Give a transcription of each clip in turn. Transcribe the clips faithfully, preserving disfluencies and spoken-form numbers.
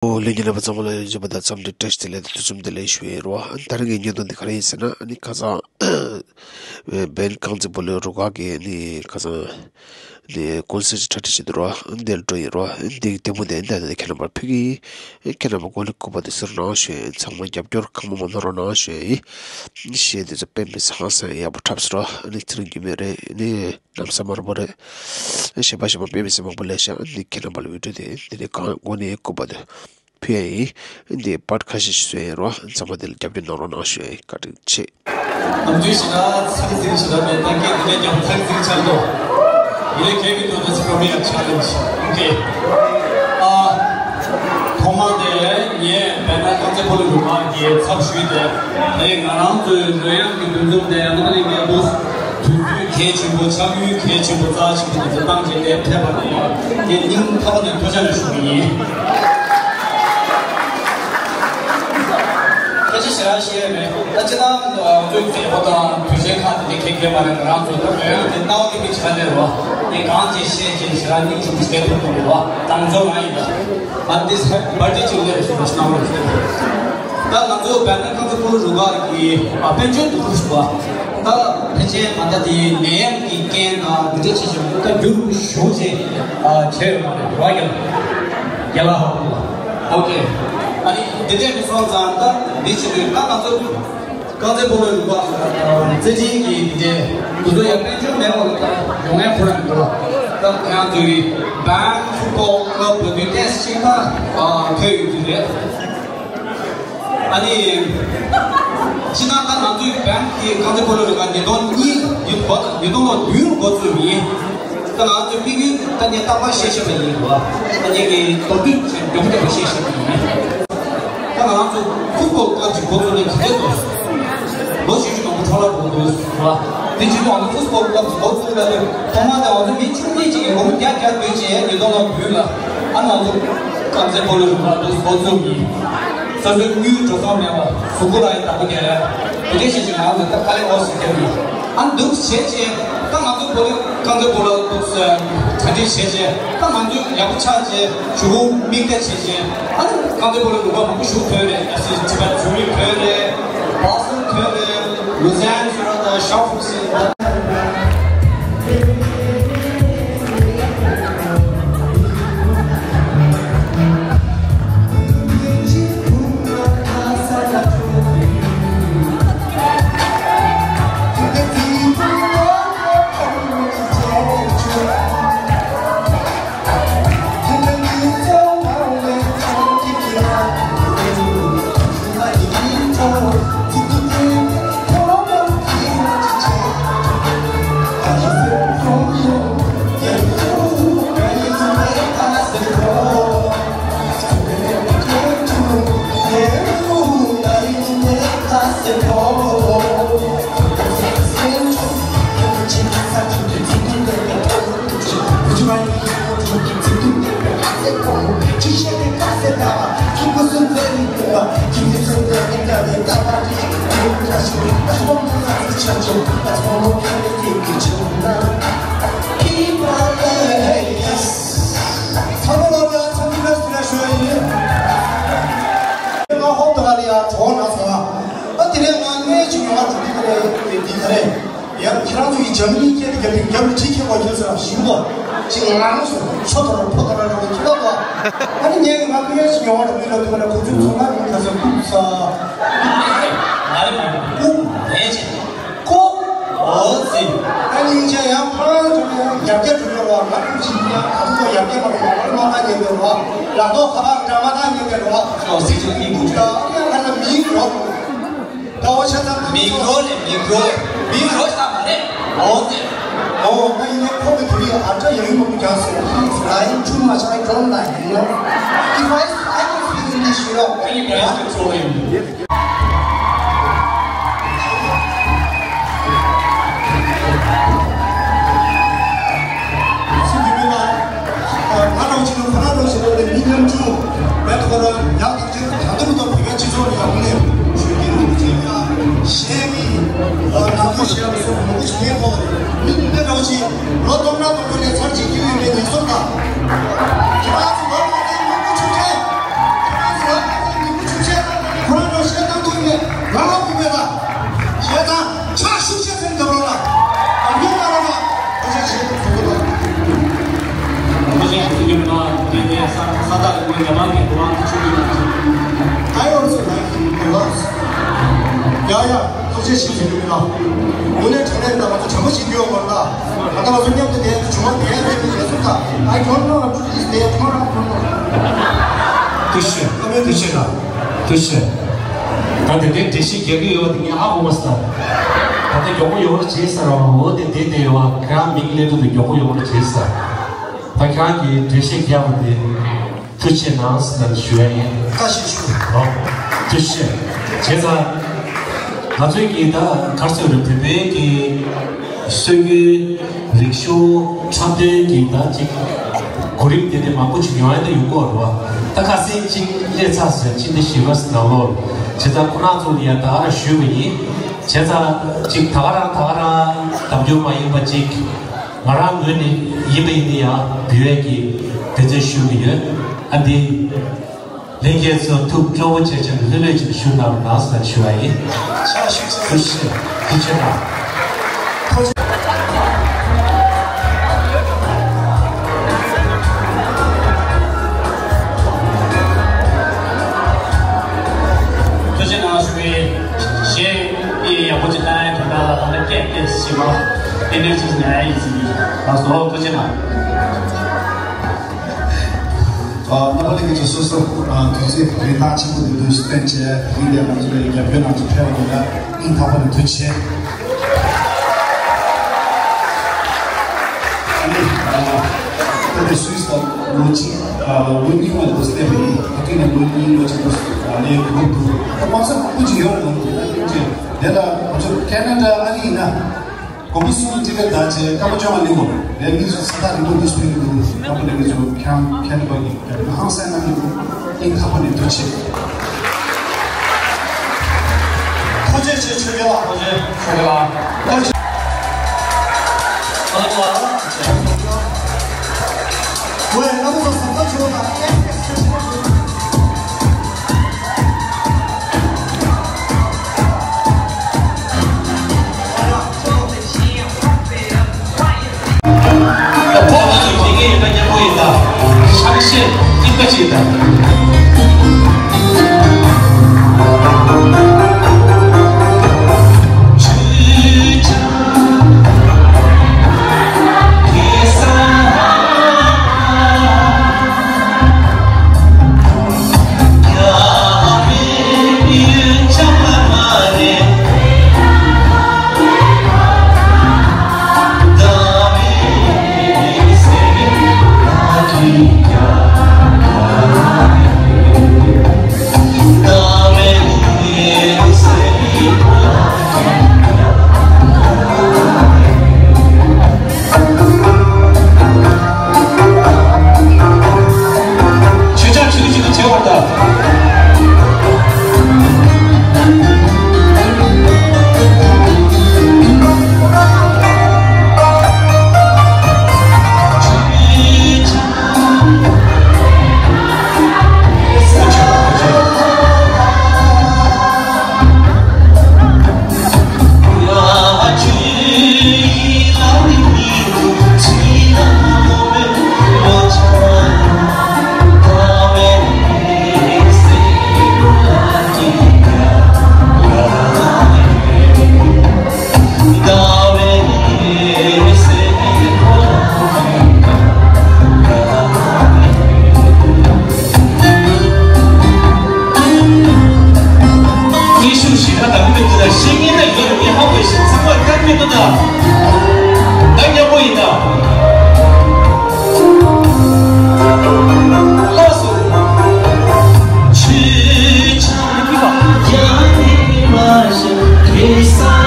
ཨོ་ལྷན་རྒྱས་རྣམ་པ་ཚང་མ་ལ་ཡོངས་གྲགས་པ་དང་འཚམས་འདྲི་བཀྲ་ཤིས་བདེ་ལེགས་དང་ཐུགས་རྗེ་ཆེ་བདེ་ལེགས་ཞུ་ཡི་རོ། ཨ་ནི་ད་རིང་གི་བརྙན་ཐུང་འདི་ག་རེ་ཡིན་ཟེར་ན། ཨ་ནི་ཁ་སང་བན་རྐང་རྩེད་སྤོ་ལོའི་རུ་ཁག་གིས་ཨ་ནི་ཁ་སང་ནི་ཀུན་གསལ་གྱི་གྲ་སྒྲིག་བྱེད་དུ་རོ། ཨ་ནི་འདིར་འགྲོ་ཡི་རོ། ཨ་ནི་འདི་གི་ལྟད་མོ་དེ་འདི་ནས་ཁྱེད་རྣམ་པར་ཕུལ་གི་ཡིན། ཁྱེད་རྣམ་པ་སྐུ་ལས་སྐུ་པ་དེ་གཟིགས་རོགས་གནང་ཞུ་ཡི། ཚང་མ་རྒྱབ་སྐྱོར་གང་མང་མང་གནང་རོགས་གནང་ཞུ་ཡི། ཨ་ནི་གཞས་འདི་ཚོ་དཔེ་མི་སྲིད་ཧང་སང་ཡག་པོ་འཁྲབ་སོང་རོ། ཨ་ནི་ཚེ་རིང་སྒྱུ་མ་རེད། ཨ་ནི་གནམ་ས་དམར་པོ་རེད། གཞས་པ་གཞས་མ་དཔེ་མི་སྲིད་མང་པོ་སླེབས་ཤག་ཨ་ནི་ཁྱེད་རྣམ་པ་ལ་བི་ཌིའོ་དེ་འདི་ནས་གང་མགོ་ནས་སྐུ་པ་དེ་ཕུལ་ཡ་ཡིན། ཨ་ནི་འདི་པར་ཁ་ཤས་ཤིག་བཟོས་ཡིན་རོ། ཚང་མ་འདི་ལ་རྒྱབ་སྐྱོར་གནང་རོགས་གནང་ཞུ་ཡ་ཡིན། བཀའ་དྲིན་ཆེ། ནམ་རྒྱུན་ཞེ་དྲག་ཚགས་ཚིག་ཞེ་དྲག་མེད། ད་སྐད་འདི་འདྲ་རྒྱབ་ཚགས་ཚིག་ཆགས་འདུག་ཡིན་ནའི་ཁྱེད་ཀྱི་འདུག that's probably a challenge. Okay. ཨ། ཐོག་མར་དེ་ངས་བན་རྐང་རྩེད་སྤོ་ལོ་རུ་ཁག་གི་ཚབ་ཞུས་ཏེ། དེ་ང་རང་ཚོའི་རོལ་དབྱངས་ཀྱི་འདུ་འཛོམས་དེ་ནང་ལ་ངས་འདུག་དུས་ཚོད་གལ་ཆེན་པོ། འཆར་ཡུལ་གལ་ཆེན་པོ། རྩ་ཆེན་པོ་དེ་ཚོ་བཏང་བྱས་ཏེ་ཕེབས་པ་དེ་ངས་སྙིང་ཐག་པ་ནས་ཐུགས་རྗེ་ཆེ་ཞུ་གི་ཡིན། སྐད་ཆ་ཞེ་དྲག་བཤད་ཡས་མེད། ད་སྤྱིར་བཏང་ང་ཚོའི་མཛད་སྒོ་དང་དུས་ཆེན་ཁག་དེ་འདྲ་གང་ཡང་མ་རེད། ང་རང་ཚོ་ད་རོལ་དབྱངས་དེ་སྣང་བ་ལྡན་པའི་ཆ་ནས་རོ། ངས་གང་བྱས་ཤེས་བྱས་ཞེ་དྲག་སྙིང་རྗེ་པོ་བྱས་ཐུབ་ཐུབ་རེད་བ། དང་ཚོ་ང་ཡིན་ད། ང་འདི་བར་ཆད་ཅིག་སླེབས་སོང་ཞེས་གནང་རོགས་ཞུ། ད་ང་ཚོ་བན་རྐང་རྩེད་སྤོ་ལོ་རུ་ཁག་གི་ཨ་དཔལ་འབྱོར་འདུ་འགོད་ཞུ་བ། ད་ཕལ་ཆེར་ང་ད་དེ་ནད་ཡམས་ཀྱི་རྐྱེན་དང་འདི་འདྲ་བྱས་བྱས་ད་འགྱུར་ཞུགས་བྱས་ཨ་བྱས་ཡོད་མ་རེད་རོ། རྒྱ་ལ་རྒྱ་ལ་ཧ་གོ་ཨོ་ཀེ། ཨ་ནི་འདི་འདྲས་མི་སོང་ཙང་ད་འདི་བྱེད་དུས་ད་ང་ཚོ་རྐང་རྩེད་སྤོ་ལོའི་རུ་ཁག་རྩེད་འགྲན་གྱི་འདི་འདྲས་འདི་ཚོ་ཡང་དཔལ་འབྱོར་མེད་པ་ལ་ད་ཡོང་ཡ་ཁོ་རང་འདུག་ད་ང་ཚོའི་Band Football Club ལ་དུས་ཏེས་ཤིག་ད་ཐོས་ཡོད་ཀྱི་རེད། ཨ་ནི། སྤྱིར་བཏང་ད་ང་ཚོའི་བན་གྱི་རྐང་རྩེད་སྤོ་ལོ་རུ་ཁག་ཉིས་སྟོང་གཉིས་ཉིས་སྟོང་ལོ་བདུན་འགོ་བཙུགས་ཡིན། ད་ང་ཚོའི་དམིགས་ཡུལ་ད་ངས་རྟག་པར་བཤད་བཤད་པ་ཡིན་རོ། ད་ངས་ཀྱི་མདོར་བསྡུས་བྱས་མགྱོགས་པོ་མགྱོགས་པོ་བཤད་བཤད་པ་ཡིན། ད་ང་ཚོ་ཕུཊ་བོལ་ཀླབ་ཅིག་འགོ་བཙུགས་ནས་ག་ཚོད་འགྲོ། ལོ་བཞི་བཅུ་མང་པོ་འཕྲོ་བརླག་འགྲོ་འདུག་རོ། དེ་བྱས་ཙང་ང་ཚོ་ཕུཊ་བོལ་ཀླབ་ཅིག་འགོ་བཙུགས་ལ་དུས་ཐོག་མ་དེ་ང་ཚོ་མི་བཅུ་གཉིས་ཅིག་གིས་སྒོར་མོ་བརྒྱ་བརྒྱ་བཏོན་བྱས་ཉིས་སྟོང་ལོ་བདུན་ལ་ཨ་ང་ཚོ་རྐང་རྩེད་སྤོ་ལོ་རུ་ཁག་འདུག་འགོ་བཙུགས་ཡིན། སོ་སོའི་དངུལ་འགྲོ་སོང་མེད་པ། གཟུགས་པོ་ལ་ཡང་བདག་པོ་རྒྱག་ཡ། དེ་འདྲ་བྱས་ཀྱི་ང་ཚོ་ད་དཀའ་ལས་ཁག་པོ་ཞིག་བརྒྱབ་ཡོད། ཨ་འདུག་བྱས་རྗེས་ད་ང་ཚོ་བོ་ལེ་རྐང་རྩེད་སྤོ་ལོ་འདུག་ཟེར་གྲ་སྒྲིག་བྱས་རྗེས་ད་ང་ཚོ་ཡག་པོ་ཆགས་རྗེས་གཞུག་གུ་དམིགས་གཏད་བྱས་རྗེས་ཨ་ནི་རྐང་རྩེད་སྤོ་ལོ་རུ་ཁག་མང་པོ་ཞིག་ཐོན་རེད། ཨ་སི་ཅི་པ་ཇུ་རི་ཐོན་རེད། བྷོ་སི་ཊོན་ཐོན་རེད། ལུ་ཛན་ཟེར་བ་དང་ཤའོ་ཧྥུ་སི། ཚང་མ་ལོ་ཡ་ཚང་མ་ལ་སུ་ལ་ཤོད་ཡིན། ང་ཧོབ་ཏེ་ག་ལ་ཡ་གྲོགས་ན་སོང་ཨ། ཨ་དེ་ནས་ང་གནས་ཅིག་ཡོང་བ་འགྲོ་གི་རེད། འདི་ག་རེད། ཡ་ཁྱེད་རང་ཚོ་ཡི་འཇར་མ་ནི་སྐད་དེ་རྒྱབ་ནས་རྒྱབ་ནས་ཁྲིད་ཁྱེད་ཀོ་ཁྱེད་ཚོ་ཞིག་གོ་ཅིག་ང་རང་སོ་ཆོ་ཐོ་ར་ཕོ་ཐོ་ར་ར་གོ་ཁྱེད་ལ་གོ་ཨ་ནི་ངས་ང་གནས་ཅིག་ཡོང་བ་འགྲོ་གི་རེད། འདི་ག་རེད། ཁོ་ཚོ་ཚོ་ང་གི་ཁ་ཚོ་ཀུ་ས་ཀུ་རེད། ང་རེད་མ་རེད། ཀུ་རེད་ཅེ། ཀོ། འོ་ཙི། ད་སྙིང་རྗེ་ཡང་ཕར་འགྲོ་ཡང་ཡར་རྒྱས་འགྲོ་ཡོད་རོགས། ང་ཀུ་ཅི་ཡང་ཁ་ཐུག་ཡར་རྒྱས་མ་འགྲོ་བར་མ་ཐག་ཉེ་དུ་རོགས། ལག་ཐོག་ཁ་པར་འདྲ་མ་ཐག་ཉེ་དུ་རོགས། ཨོ་ཙི་ཙི་མི་འདུག་ད་ཡང་ཁ་ན་མིང་རོགས། ད་འོ་ཆ་ཚང་མིང་རོགས་ལས་མིང་རོགས། མིང་རོགས་ས་མ་རེད། འོ་ཙི། འོ་ང་ཡིན་ནའི་ཁོ་གི་དུ་ཡི་ཨ་ཏྲ་ཡ་ཡུ་མ་གུ་རྒྱག་སོང་། He's lying too much. I don't like, you know. If I, I don't speak English, you know. Can you guys control him? ང་རང་གི་དགོངས་པ་ཆོས་ཀྱི་ནང་དུ། I also like him a lot. ཡ་ཡ། ཐུགས་རྗེ་ཆེ་ཞུ་རྒྱུ་ཡིན་ལ། དངོས་གནས་དྲང་གནས་ད་ང་ཚོ་དྲང་པོ་ཞིག་ཡོད་པར་ལ། ད་ལྟ་ང་ཚོ་མཉམ་དུ་བསྡད་དེ་བྱུང་བ་དེ་ཡང་དེ་ནི་རེད་སོང་ད། I don't know if they are torn up or not. ཐུགས་རྗེ་ཆེ། ཐུགས་རྗེ་ཆེ། ད་དེ་གའི་འགྲེལ་བཤད་རྒྱག་གི་ཡོད་པ་དེ་ངས་ཧ་གོ་མ་སོང་ད། ད་ལྟ་མགྱོགས་པོ་ཡོང་རོགས་བྱེད་ཟེར་བ་འོ་དེ་བསྡད་དེ་ཡོད་པ་ཁྱེད་རང་མིག་ལས་དུས་དེ་མགྱོགས་པོ་ཡོང་རོགས་བྱེད་ཟེར། ད་ཁྱེད་རང་གིས་འགྲེལ་བཤད་རྒྱག་པ་དེ། ཐུགས་རྗེ་གནང་ཟེར་ཞུ་ཡ་ཡིན། བཀྲ་ཤིས་ཤོག་ཨོ། ཐུགས་རྗེ་ཆེ། བྱས་ཙང་། ང་ཚོའི་གི་ད་ག་རེ་ཟེར་དགོས་རེད། བོད་པའི་གི་སྲོལ་རྒྱུན་རིག་གཞུང་འཁྲབ་སྟོན་གྱི་ད་ཅིག་གོ་རིམ་དེ་འདྲ་མང་པོ་ཅིག་ཡོང་ཡ་ད་ཡོང་གི་ཡོད་རེད་བ། ད་ཁ་སང་ཅིག་སླེབས་ཚར་ཟེར། ཕྱི་ཟླ་བཞི་པ་ནང་ལོགས། བྱས་ཙང་ཁོ་རང་ཚོ་ལ་ཡ་ད་ག་རང་ཞུས་པ་ཡིན། བྱས་ཙང་ཅིག་ད་ག་རང་ད་ག་རང་ལྡབ་འགྱུར་མ་ཡིན་པ་ཅིག་ང་རང་ངོས་ནས་ཡིན་པ་ཡིན་ན་ཡང་འབུལ་བའི་གི་འབད་བརྩོན་ཞུ་གི་ཡོད། ཨ་འདི་ལྷན་རྒྱས་ཚོ་ཐུགས་སྤྲོ་པོ་བྱས་བྱས་ལྷོད་ལྷོད་ཅིག་བཞུགས་གནང་རོགས་གནང་ཟེར་ཞུ་བ་ཡིན། ཕྱག་ཞུ་ཚུལ། ཐུགས་རྗེ་ཆེ། ཐུགས་རྗེ་གནང་། ཐུགས་རྗེ་གནང་ཞུ་བའི་གཞས། ཨེ་ཡག་པོ་ཅིག་བཏང་ཡ་དོན་དག་ལ་ད་ལྟ་སྐད་སྐད་ཞིག་མ་ཨེ་ནར་ཇི་ཉར་ཡ་ཡིན་ཟིན་གྱི། ལགས་སོ། ཐུགས་རྗེ་གནང་། ཨ། རྣམ་པ་ལྷན་རྒྱས་ཚོ་སོ་སོ་ཨ་དུས་ཚོད་རིན་ཐང་ཆེན་པོ་འདི་འདུག་སྤྲད་བྱས་དེ་རིང་འདིར་ང་ཚོ་ལ་རྒྱབ་སྐྱོར་གནང་བྱས་ཕེབས་པ་དེ་ལ་སྙིང་ཐག་པ་ནས་ཐུགས་རྗེ་ཆེ། ཨ་ནི་ཨ་ད་ལྟ་སུད་སི་ལ་ལོ་གཅིག་ཨ་ལོ་གཉིས་མ་འདུག་སླེབས་པ་ཡིན། ད་ལྟ་ནས་ལོ་གཉིས་ལོ་གཅིག་འདུག་ཨ་ནི་གོ་འདུག་ད་མ་ཚད་སྐུ་མཁྱེན་ཡོད་རེད། ད་ལྟ་སྐུ་མཁྱེན་དེ་ལ་ང་ཚོ་ཁེ་ན་ཌ་ཨ་རི་ཡིན་ན། དགོངས་པ་གསུམ་ཊི་ཀེ་ཊི་བདག་ཆེ་སྐར་མ་བཅོ་ལྔ་གླིང་ངོ་། ལས་མི་ཚོ་ས་ཐག་རིང་པོ་མི་སུ་ཡིན་འདུག་སྐར་མ་ལས་མི་ཚོ་ཁྱང་ཁྱད་པར་གྱི་རྒྱབ་ལ་ཧང་སང་གནང་གི་འདུག་སྙིང་ཐག་པ་ནས་ཐུགས་རྗེ་ཆེ། ཐུགས་རྗེ་ཆེ། ཆོས་རྒྱལ་ལགས། ཐུགས་རྗེ་ཆེ། ཆོས་རྒྱལ་ལགས། ཐུགས་རྗེ་ཆེ། ཨ་ལ། ཝེ། ཨ་ཁུ་ཚོ་ཟམ་པ་ཆུ་བོ་དང་། ད་བོད་ང་ཚོ་དགེ་རྒན་ཡིན་ན་མཉམ་པོ་ཡིན་ད། ཆང་གཞས་གཏིང་ཁ་ཅིག་ད། ཆོས་ཆང་ཆུ་ཆུ་ཆུ་བྱེད་བར་ད། ཤེས་ཤུགས་ཞེ་དྲག་དང་མི་འདུག་ད་ཤེས་ངེས་ན་ཡོད་རེད། མི་ཧ་གོ་ཞིག་ཚང་མ་ལྟར་མི་འདུག་ད་ད་མཉམ་པོ་ཡིན་ད། ལགས་སོ། ཆོས་ཆང་ཡང་ནི་མ་ཤེས་དེ་ས།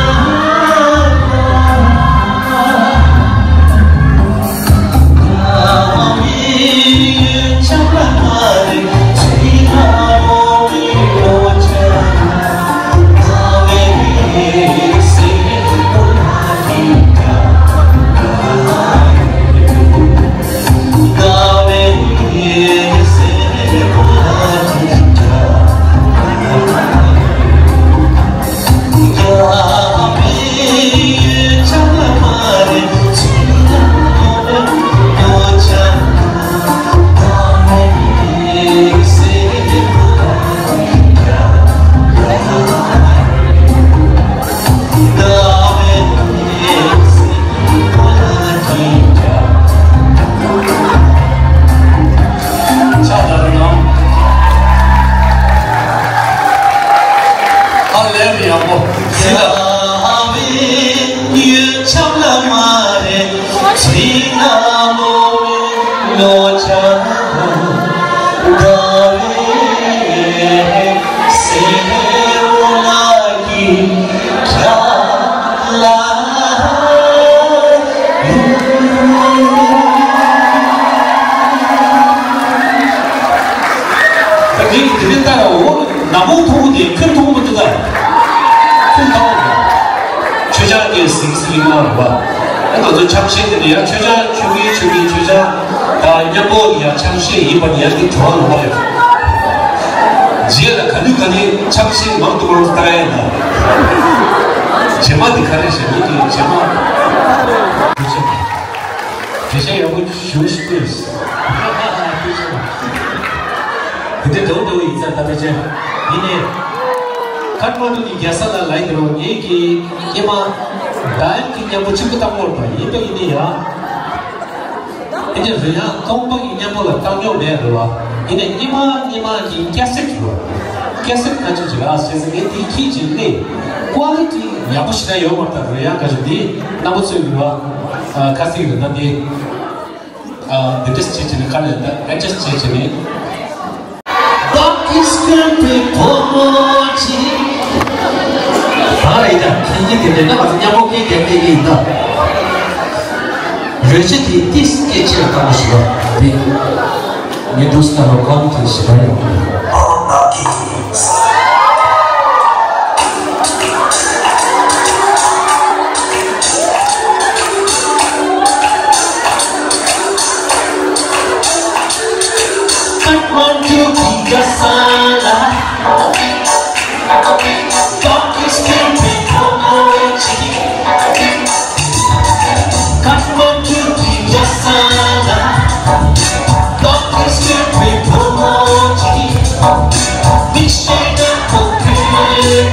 ད་འོ་ན་མོ་ཐུག་དེ་ཁིར་ཐུག་མི་འདུག་ད། ཁིར་ཐུག་མི་འདུག་མཆོད་ཆང་དེ་ཟིང་ཟིང་མ་རུ་བ། ཨ་ང་ཚོ་ཆང་བཤད་དེ་ནི་ཡང་མཆོད་ཆང་ཆུ་གི་ཆུ་གི་མཆོད་ཆང་ད་མཉམ་པོ་ཡང་ཆང་བཤད་ཡིན་པ་ནི་ཡང་དེ་གྲོགས་ལ་བ་ཡོད། རྗེས་ལ་ག་ནི་ག་ནི་ཆང་བཤད་མང་དུ་མང་དུ་བཏང་ཡ་ཡིན་ན། རྗེས་མ་དེ་ག་རེ་བཤད་མི་དེ་རྗེས་མ། དེ་བཤད་ཡག་པོ་ཞུ་ཞུ་ཞུ། དེ་འདྲ་འདྲ་བོ་ཡིན་ཙང་ད་ལྟ་ཅན། ཡིན་ནའི། ཁ་ཐ་མན་ཌུ་གི་རྒྱལ་ས་ལ་ལ་ཡིན་རོ་ངེད་ཀྱི་སྐྱེས་མ། ད་ཡིན་གྱི་མཉམ་པོ་གཅིག་པུ་བཏང་བར་དང་ཡིན་པ་ཡིན་ནའི་ཡང་། ཡིན་ནའི་རེད་ཡང་སྟོང་པ་གི་མཉམ་པོ་ལ་བཏང་མྱོང་མེད་རེད་བ། ཡིན་ནའི་སྐྱེས་མ་སྐྱེས་མ་གི་ཀེ་སེ་ཊི་རེད་བ། ཀེ་སེ་ཊི་ཁ་ཆུ་ཅིག་ཨ་ཟེར་ཟེར་ངས་དེ་ཁྱི་ཅིག་ནས་ཀོ་ལི་ཊི་ཡག་པོ་ཞིག་ན་ཡོད་མ་རེད་ད་རེད་ཡང་ཁ་ཆུ་དེ་རྣམ་པ་ཚོས་ཡོད་བ། ཁ་སིག་རེད་ད་དེ། ཨ་འདི་འདྲ་བྱེད་བྱེད་ནས་ཁ་ལས་ད་ཨེ་ཌི་ཇ་སི་ཊི་བྱེད་བྱེད་ནས། བདག་གིས་བསྐོས་པའི་བུ་མོ་ཅིག་ད་རེད་ད་ཁྱེད་ཀྱིས་དེ་འདྲ་ན་བ་ཚོ་མཉམ་པོ་སྐད་རྒྱག་གི་ཡིན་ད། རོལ་ཆ་དེ་ཏིས་སྐད་ཆེ་ལ་བཏང་བ་ཞིག་ལ་དེ། ངས་འདུག་སེ་ལྟ་བ་ཁོ་ནི་དེ་ཞིག་ལ་ཡོང་། Kathmandu ki gasala, Pakistan pe komochi. Kathmandu ki gasala, Pakistan pe komochi. Bishena kokete.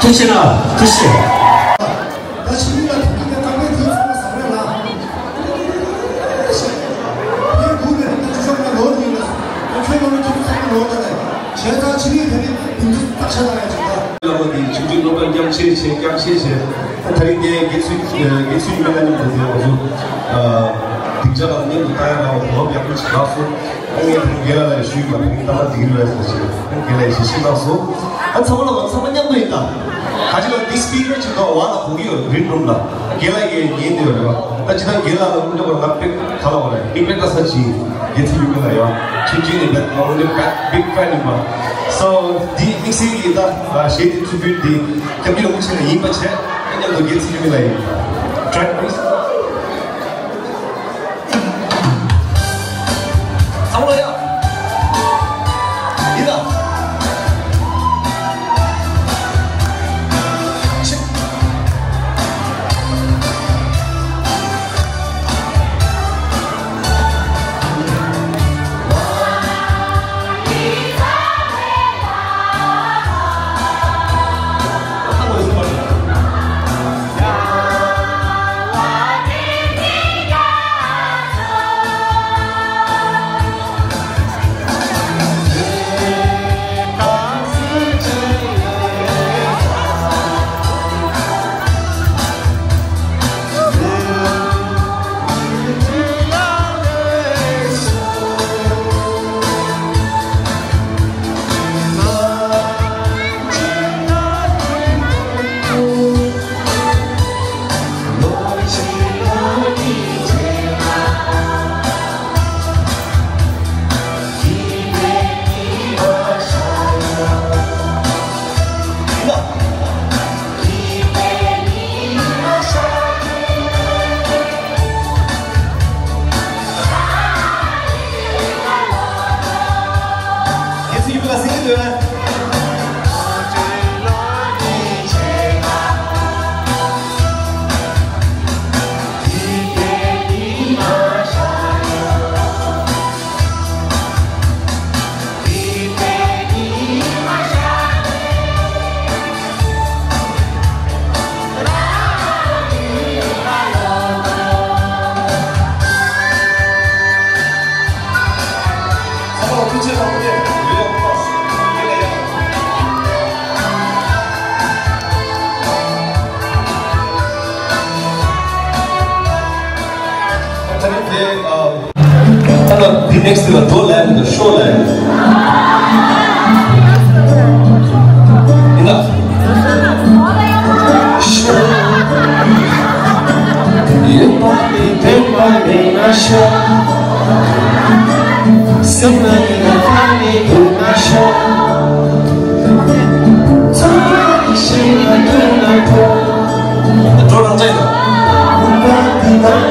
ཐུགས་རྗེ་གནང་། ཐུགས་རྗེ་ཆེ། ད་ཕྱི་མི་ལ་ཐུག་གི་ད་ད་མེད་དུས་ཚོད་ཟ་རེད་ལ། ངས་སྒུག་ནས་ད་ཅི་ཤོག་ན་ལོ་ཉིན་ལ་ད་ཁྱོད་ལོ་ཉིན་ཐུག་ས་ལོ་ད་ད་བྱས་ཙང་ཕྱི་མི་ད་ནི་དུས་ཚོད་ད་ཆ་ད་ཡ་ཅིག་ད། ལ་མོ་དེ་ཆུང་ཆུང་སློབ་གྲྭ་རྐྱང་ཆེ་ཆེ་རྐྱང་ཆེ་ཆེ། ད་ད་རིང་དེ་དགེ་ཚུལ་དགེ་ཚུལ་ཉི་མ་ལ་ཉིན་དུ་དེ་ང་ཚོ་སྡིངས་ཆ་ལ་མཉམ་དུ་ལྟ་ཡ་ལ་ལོ་ཡག་པོ་ཞིག་ལགས་སོ། ཨ་ངས་དེ་རིང་རྒན་ལགས་ལ་ཞུས་པ་དེ་རིང་ལྟ་བ་འདི་གི་རེད་ཟེར་ཞེས་རྒན་ལགས་ཞིག་ཤེས་གནང་སོང་། ཨ་ཚང་མ་ལ་ཚང་མ་མཉམ་དུ་ཡིན་ད། ག་ཅི་ལ་འདི་སི་པི་ཀར་ཅིག་འདུག་བ་ལ་གོ་གི་ཡོད་རིན་རུམ་ལ། རྒན་ལགས་ཀྱིས་ཉན་དེ་ཡོད་རེད་བ། ད་ཅི་ད་རྒན་ལགས་ལ་མི་འདྲ་བར་ང་དཔེ་ག་ལ་བ་རེད་མིག་དཔེ་ལྟ་ས་ཅིག་རྒན་ཚེ་ཡུལ་མི་ལ་ཡོད་ཆུང་ཆུང་ནས་ད་ང་འོན་ཏེ་བེག་བིག་ཕེན་ཡིན་པ། སོ་འདི་དམིགས་བསལ་གྱི་ད་གཞས་དེ་ཚུགས་རྒྱུ་འདི་སྐྱབས་རྗེ་རིན་པོ་ཆེ་ལ་ཡིན་པ་བྱས་མཉམ་དུ་རྒན་ཚེ་ཡུལ་མི་ལ་ཡིན། Track please. ད་ལྟ་འདི་ནེག་སི་ལ་འགྲོ་ལབ་ཡོད་ཤོ་ལབ་ཡོད། ཡིན་ད། ཡོད་པ་ནི་བདེན་པ་མེད་ན་ཤོ། སེམས་ན་ཡིན་ན་ཕ་ནི་ཡོད་ན་ཤོ། ཚང་མ་ཤེས་ན་འདུག་ན་འགྲོ། འགྲོ་རང་ཅག་ཡིན་ད།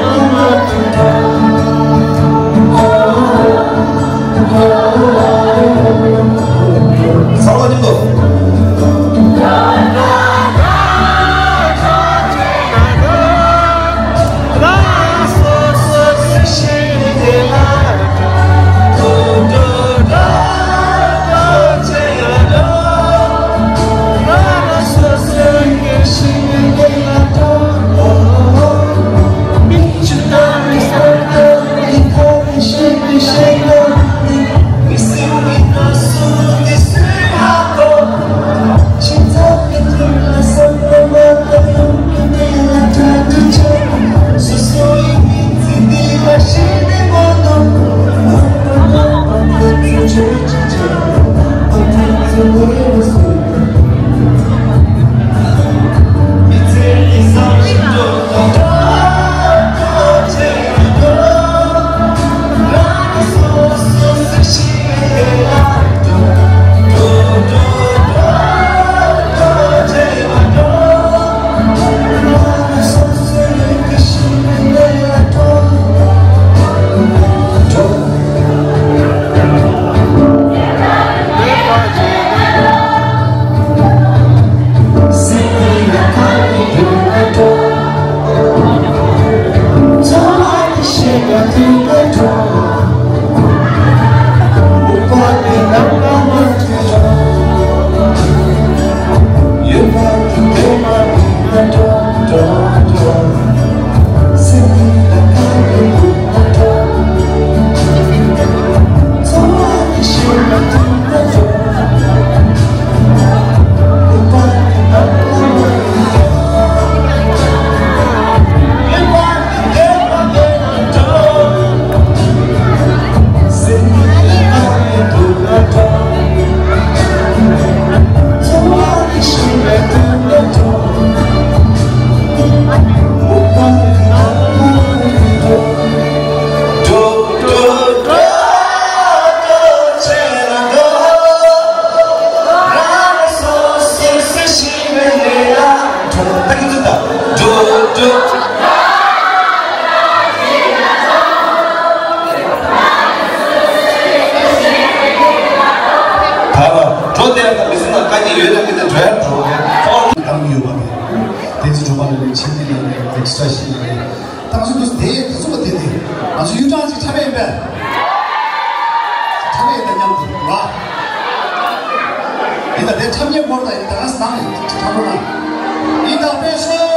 ས་ཞིག་ཡིན། ད་ང་ཚོ་དུས་དེ་ག་ཚོད་པ་དེ་ནི་ང་ཚོ་གཡུ་སྦྲང་ཅིག་འཁྲབ་ཡས་ཡིན་པས། འཁྲབ་ཡས་དང་མཉམ་དུ་ལ། ཡིན་ད་དེ་འཁྲབ་མཁན་སྐོར་དང་ཡིན་ད་ག་ས་ནང་ནས་འཁྲབ་རོགས་གནང་། ཡིན་ད་དཔེ་ཤོག་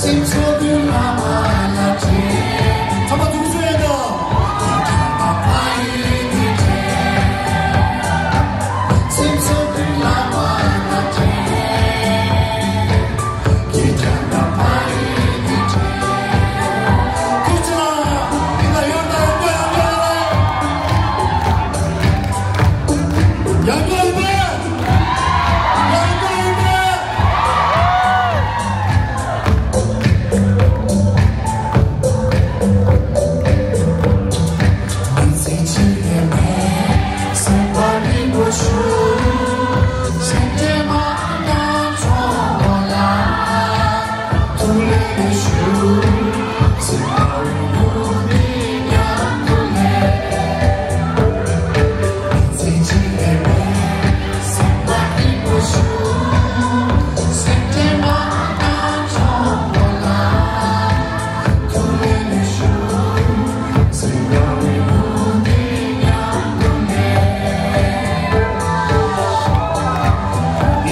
ཡིན་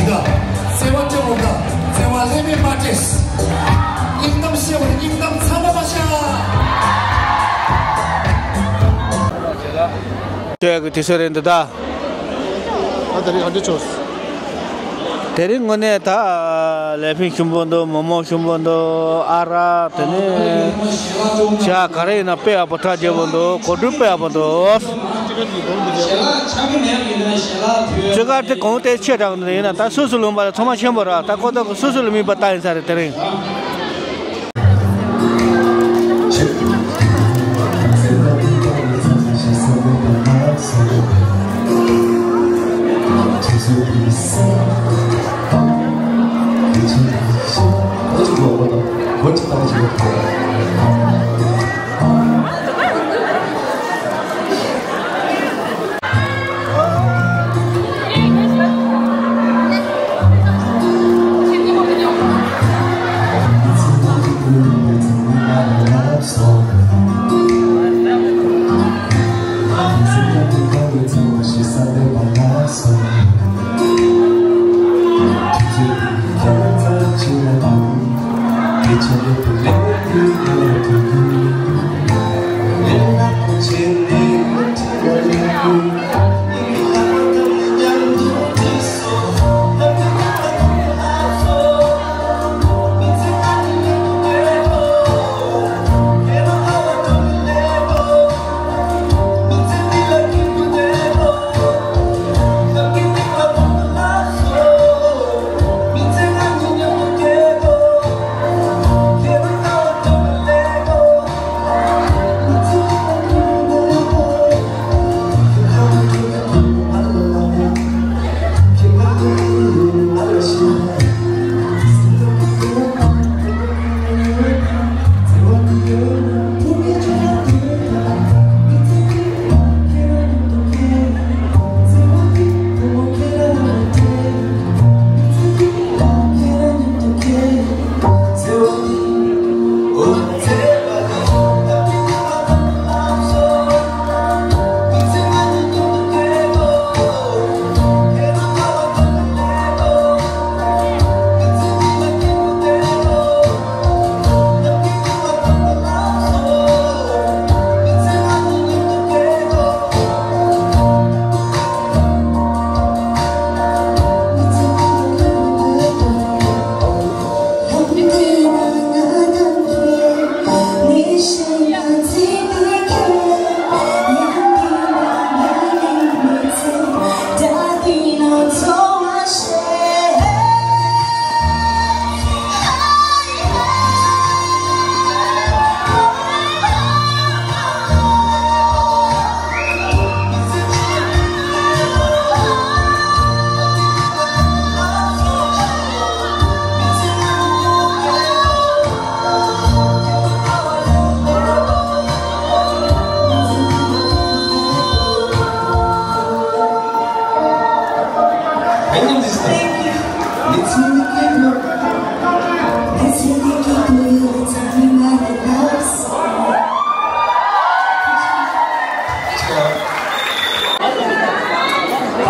ད། བརྩེ་བ་སྤྲད་འོང་ད། བརྩེ་བ་ལྷད་མེད་མ་སྤྲད། སྙིང་གཏམ་བཤད་པར་སྙིང་གཏམ་ཚ་བ་མ་བཤད། ཁྱོད་ཀྱི་དུས་ཚོད་རེད་འདི་ད། ཨ་དེ་རིང་ཨ་འདྲ་ཆོག་དེ་རིང་དངོས་གནས་ད་ལས་ཕན་ཞུམ་པོ་འདུག་མོག་མོག་ཞུམ་པོ་འདུག་ཨ་ར་དེ་ནས་བྱ་ག་རེ་ཡིན་ན་དཔེ་ཡག་པོ་གྲ་རྒྱས་པོ་འདུག་གོ་སྒྲིག་དཔེ་ཡག་པོ་འདུག་སྤྲི་དཀར་དེ་གོང་དེ་ཆེ་དྲགས་འདུག་ཡིན་ན་ད་སུ་སུ་ལུང་པ་ལ་ཚང་མ་ཆེན་པོ་ར་ད་ཁོ་ཐག་གི་སུ་སུ་ལ་དམིགས་པ་ལྟ་ཡིན་ས་རེད་དེ་རིང་།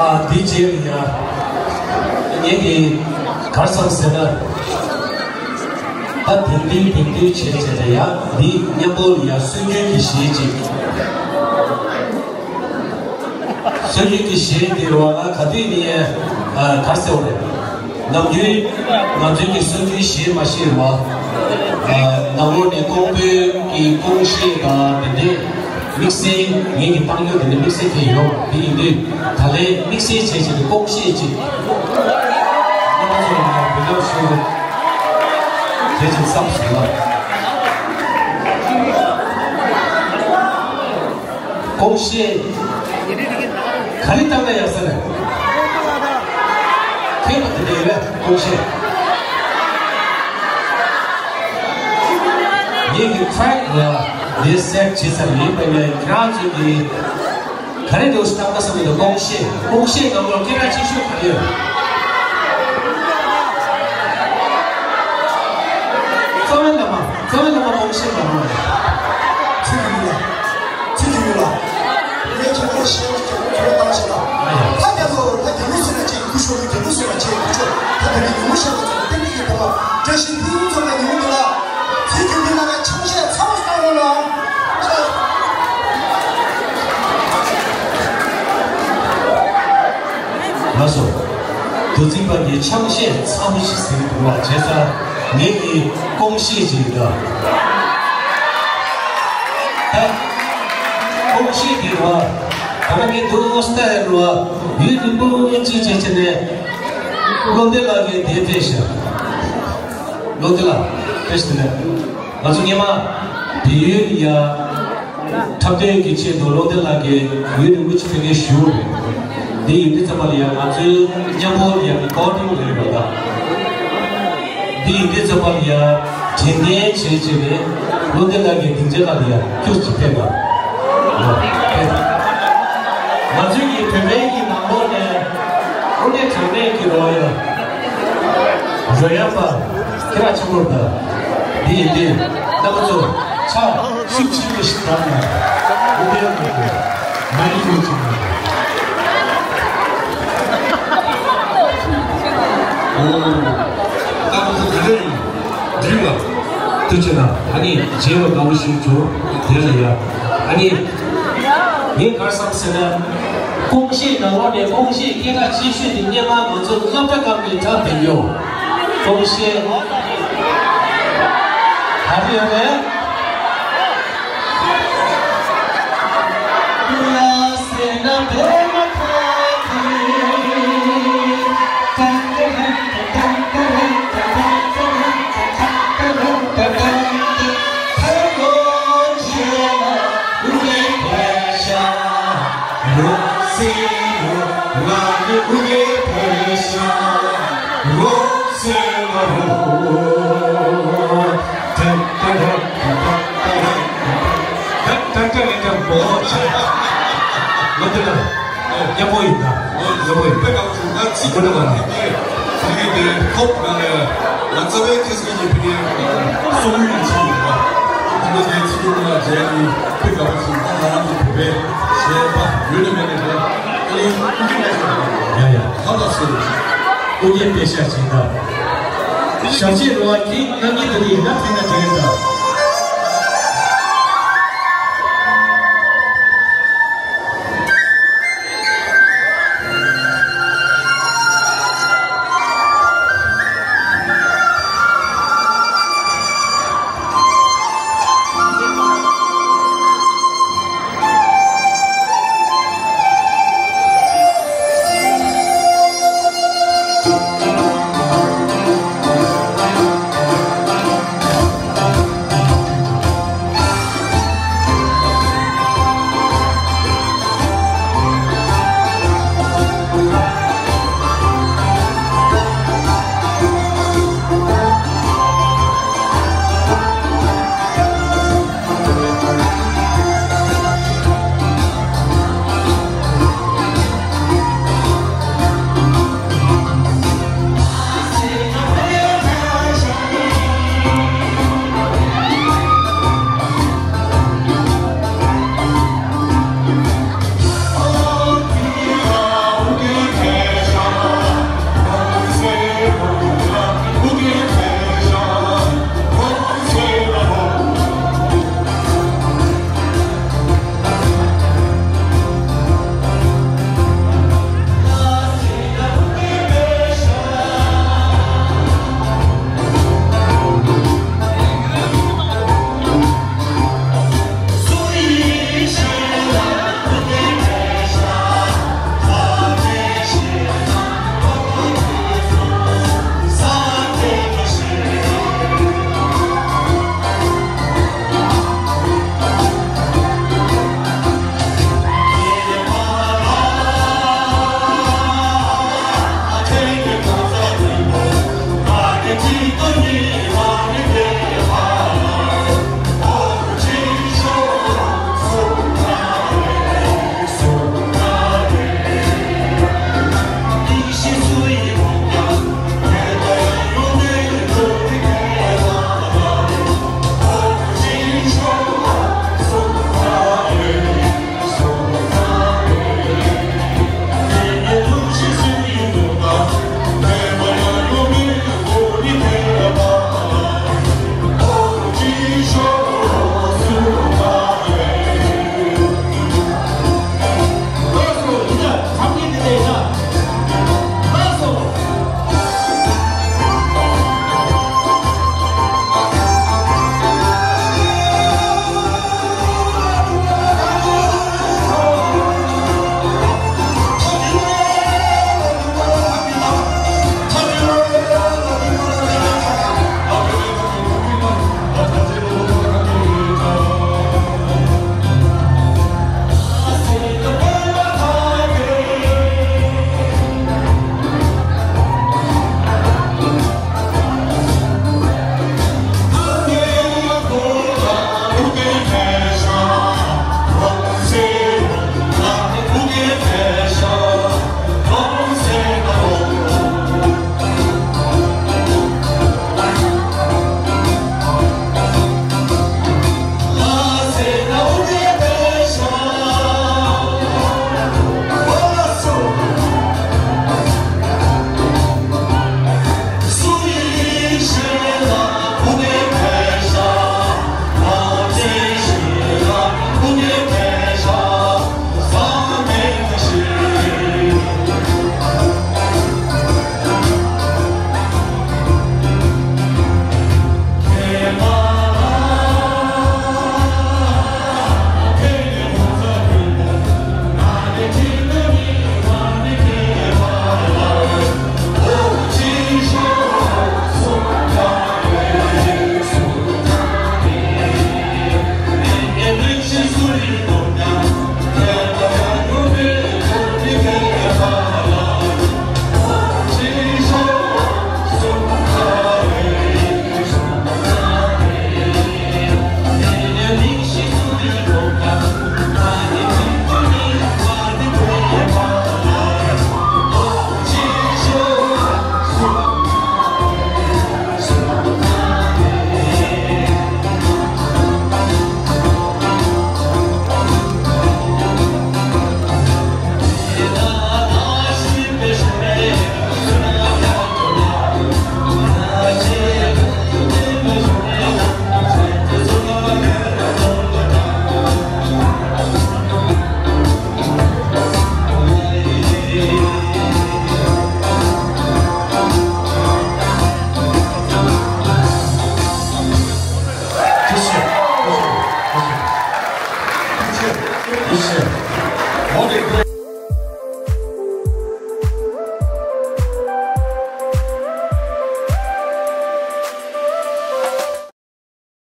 ཨ། དེ་རྗེས་ལ་ཡ། ངས་དེ་གར་སོང་ཟེར་ན། ད་དེང་དུས་དེང་དུས་བྱས་བྱས་ཏེ་ཡ་འདི་མཉམ་པོ་ལ་ཡ་སྲོལ་རྒྱུན་གྱི་གཞས་ཅིག་སྲོལ་རྒྱུན་གྱི་གཞས་འདི་རུ་བ་ལ་ག་དུས་ནས་གར་སེ་བ་རེད། ནམ་རྒྱུན་ང་ཚོའི་གི་སྲོལ་རྒྱུན་གཞས་མ་གཞས་རུ་བ་ནང་ལོགས་ནས་ཀོང་པོའི་གི་ཀོང་གཞས་དང་དེ་འདྲས། དམིགས་བསལ་ངེད་ཀྱི་བཏང་རྒྱུ་དེ་ནི་དམིགས་བསལ་དེ་ཡོད། དེ་ཡིན་དུས་ད་ལན་དམིགས་བསལ་བྱས་བྱས་ཏེ་ཀོང་གཞས་ཅིག་རྣམ་པ་ཚོ་ལ་ཡང་འབུལ་ལམ་ཞུ་བྱས་ཅིག་བསམ་སོང་ལ། ཀོང་གཞས་ག་རེ་བཏང་ན་ཡག་ས་རེད། ཁྱེད་ཀྱི་དེ་འདྲ་ཡོད་པས་ཀོང་གཞས། ངེད་ཀྱི་ཕྲེག་ལ་དེ་སེབ་བྱེད་ས་ཡིན་པ་ཡིན། ཁྱེད་རང་ཚོས་ཀྱི་ག་རེ་འདྲ་བོ་ཞིག་བཏང་ན་བསམ་གྱི་འདུག་ཀོང་གཞས། ཀོང་གཞས་ནང་ལོགས་སྐད་གྲགས་ཆེ་ཤོས་ག་རེ་ཡོད། རྩ་བའི་བླ་མ། རྩ་བའི་བླ་མ་ཀོང་གཞས་ནང་ལོགས་ནས། ཚིག་གི་ཡོད་ལ། ཚིག་གི་ཡོད་ལ། ངས་ཁྱེད་ཀྱི་གཞས་ཀྱི་ཁྱེད་ཀྱི་བཏང་ཞེས་ལ། ཨ་ཡ། ད་རྒྱ་ལོ་ད་རྒྱ་ལོ་ཟེར་ན་ཅིག་སྐུ་ཞབས་རྒྱ་ལོ་ཟེར་ན་ཅིག་སྐུ་ཞབས་ད་ད་ནི་ཉིན་མོ་ཞག་ལ་ཚོགས་ཏན་ཏིག་གི་བདག་པོ་བཀྲ་ཤིས་ཕུན་སུམ་ཚོགས་པའི་ཉིན་མོ་འདི་ལ། ཚིག་གི་མི་ལ་ཆང་གཞས་ཚ་བོ་བཏང་རོགས་གནང་། ལགས་སོ། མདོ་འཛིན་པ་གིས་ཆང་གཞས་ཚ་བོ་ཞིག་ཟེར་གྱི་འདུག་བ། བྱས་ཙང་ངེད་ཀྱིས་ཀོང་གཞས་ཅིག་ད། ད་ཀོང་གཞས་ཀྱི་བ། ད་ང་གི་འདུག་སྟེ་རུ་བ། ཡུན་རིང་པོ་ཅིག་བྱས་བྱས་ནས། བློ་བདེ་ལགས་ཀྱིས་དེ་སྤེལ་ཤག་བློ་བདེ་ལགས་དཔེ་ཞིག་ལས། ང་ཚོ་སྔོན་མ་བལ་ཡུལ་ཡ་འཁྲབ་སྟོན་གྱི་ཆེད་དུ་བློ་བདེ་ལགས་ཀྱིས་ཡུན་རིང་པོ་ཅིག་ཕ་གིར་བཞུགས་རེད། འདི་ཡིན་དུས་ཙམ་པ་ལ་ཡ་ང་ཚོའི་མཉམ་པོ་ཡ་རི་ཀོར་ཌིང་རེད་པ་ད། འདི་ཡིན་དུས་ཙམ་པ་ལ་ཡ་དྲན་རྟེན་བྱས་བྱས་ནས་བློ་བདེ་ལགས་ཀྱིས་སྡིངས་ཆ་ལ་ཡ་ཁྱུག་ཅིག་ཕེབས་པ། ང་ཚོའི་གི་བོད་པའི་གི་ནང་ལོགས་ནས་དངོས་གནས་དྲང་གནས་ཀྱི་རོ་ཡ་རོལ་དབྱངས་པ་སྐད་གྲགས་ཆེན་པོ་རེད་ད། འདི་ཡིན་དུས་རྣམ་པ་ཚོ་ཕྱག་ཤུགས་ཆེན་པོ་ཞིག་བརྡབས་ནས་བློ་བདེ་ལགས་ཀྱི་མ་ཎི་ཁྱུག་ཅིག་གནང་། ཨོ། རྣམ་པ་ཚོ་ག་འདྲ་ཡིན། འགྲིག་ལ། ཐུགས་རྗེ་གནང་། ཨ་ནི་མཇལ་བ་དགའ་པོ་ཞིག་བྱུང་། དེ་ལ་ཡ། ཨ་ནི། ངས་ག་རེ་བསམ་ཟེར་ན། ཀོང་གཞས་ནང་ལོགས་ནས་ཀོང་གཞས་སྐད་གྲགས་ཆེ་ཤོས་དེ་སྔོན་མ་ང་ཚོ་སློབ་གྲྭ་སྐབས་ནས་འཁྲབ་བསྡད་ཡོད། ཀོང་གཞས། ག་རེ་ཡོད་རེད། ལོ་དེ་ལ་ཉམས་པོ་ཡིན་ད། ཉམས་པོ་ཡིན། དཔེ་དགའ་པོ་བྱུང་། ང་ཚིག་ཁོ་ན་མ་རེད། དེ་གའི་དེ་ཐོབ་ང་ལ་ང་རྩ་བའི་ཁྱེད་ཀྱི་ཕི་ནས་སོང་ཡིན་ཚིག་ཡིན་པ། ང་ཚོ་དེ་ཚིག་ཡོང་ལ་མཇལ་ནི་དཔེ་དགའ་པོ་བྱུང་། ད་ང་རང་ཚོ་བོད་པའི་གཞས་པ་ཡོད་ན་མེད་ན་རེད། ཨ་ནི་ཀུན་གྱིས་ལ་ཡ་ཡ། ཧ་ལ་སོ་ཡིན། ཀུན་གྱིས་དཔེ་ཤ་བྱིན་ད། ཞབས་ཕྱི་རོ་བ་གིས་ང་གཉིས་དེ་ཡིན་ན་ཕན་ན།